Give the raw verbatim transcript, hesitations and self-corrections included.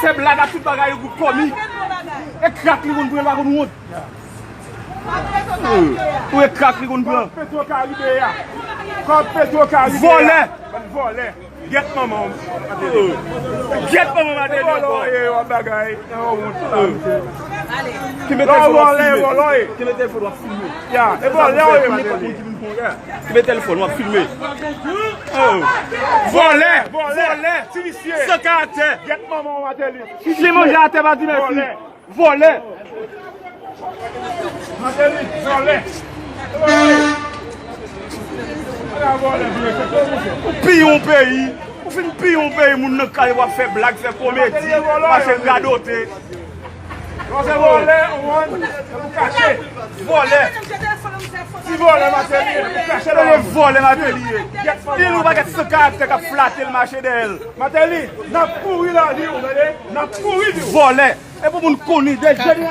Fè blag ak tout bagay, yon gwoup kòmik. E krak li konn pran, li pa konn wont. Ou e krak li konn pran. Petro Karibe a. Kòb Petro Karibe a. Vòlè. Bann vòlè. Gyèt manman w. Gyèt manman Martelly ankò. Vòlè w ye, w ap bagay. Nan yon wont. Kenbe telefòn w ap filme. Vòlè, vòlè w ye. Kenbe telefòn w ap filme. Ya, e vòlè w ye, Martelly. Kenbe telefòn w ap filme. Vòlè, vòlè, vòlè. Ti visye. San karaktè. Gyèt manman w, Martelly. Kite manje atè, pa di mèsi. Vòlè. Vòlè. Martelly, vòlè. Ou piye yon peyi. Ou fin piye yon peyi, moun nan kay w ap fè blag, fè komedi, mache radote. Vòlè, ou wè, ou kache. Vòlè. Ti vòlè Martelly, ou kache la. Vòlè Martelly ye. Li yon pakèt san karaktè k ap flate l, mache dèyè l. Martelly, n ap kouri lavi w, tande? N ap kouri di w. Vòlè. E pou moun konnen, de jèn